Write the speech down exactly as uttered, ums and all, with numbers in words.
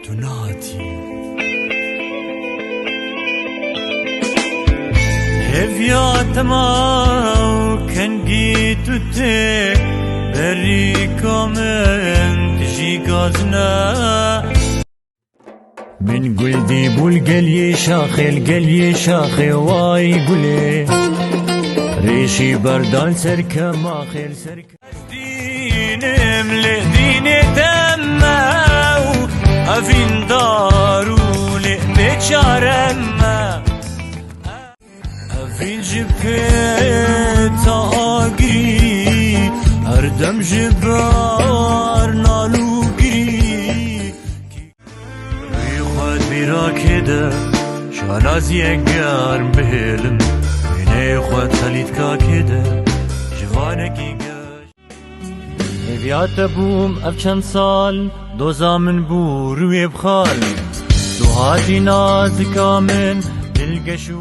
Tu nehatî. Hêviya te ma û kengî tu tê, berîka min tu jî gazine. Min gul dî bûl geliyê şaxê, li geliyê şaxê way gulê. Rêşî berdan ser kemaxê, li ser ke- Dînim li dînê te me û evîn dar û lê bêçare me. Evîn ji pê ta agirî, her dem ji ber nal û girî. Rûyê xwe di bîra kê de, şanaziyek germ bihêlim. Wêneyê xwe di xelîtka kê de, civanekî geş. Hêviya te bûm ev çend sal, doza min bû rûyê bi xal. Tu hatî nazika min, dilgeş û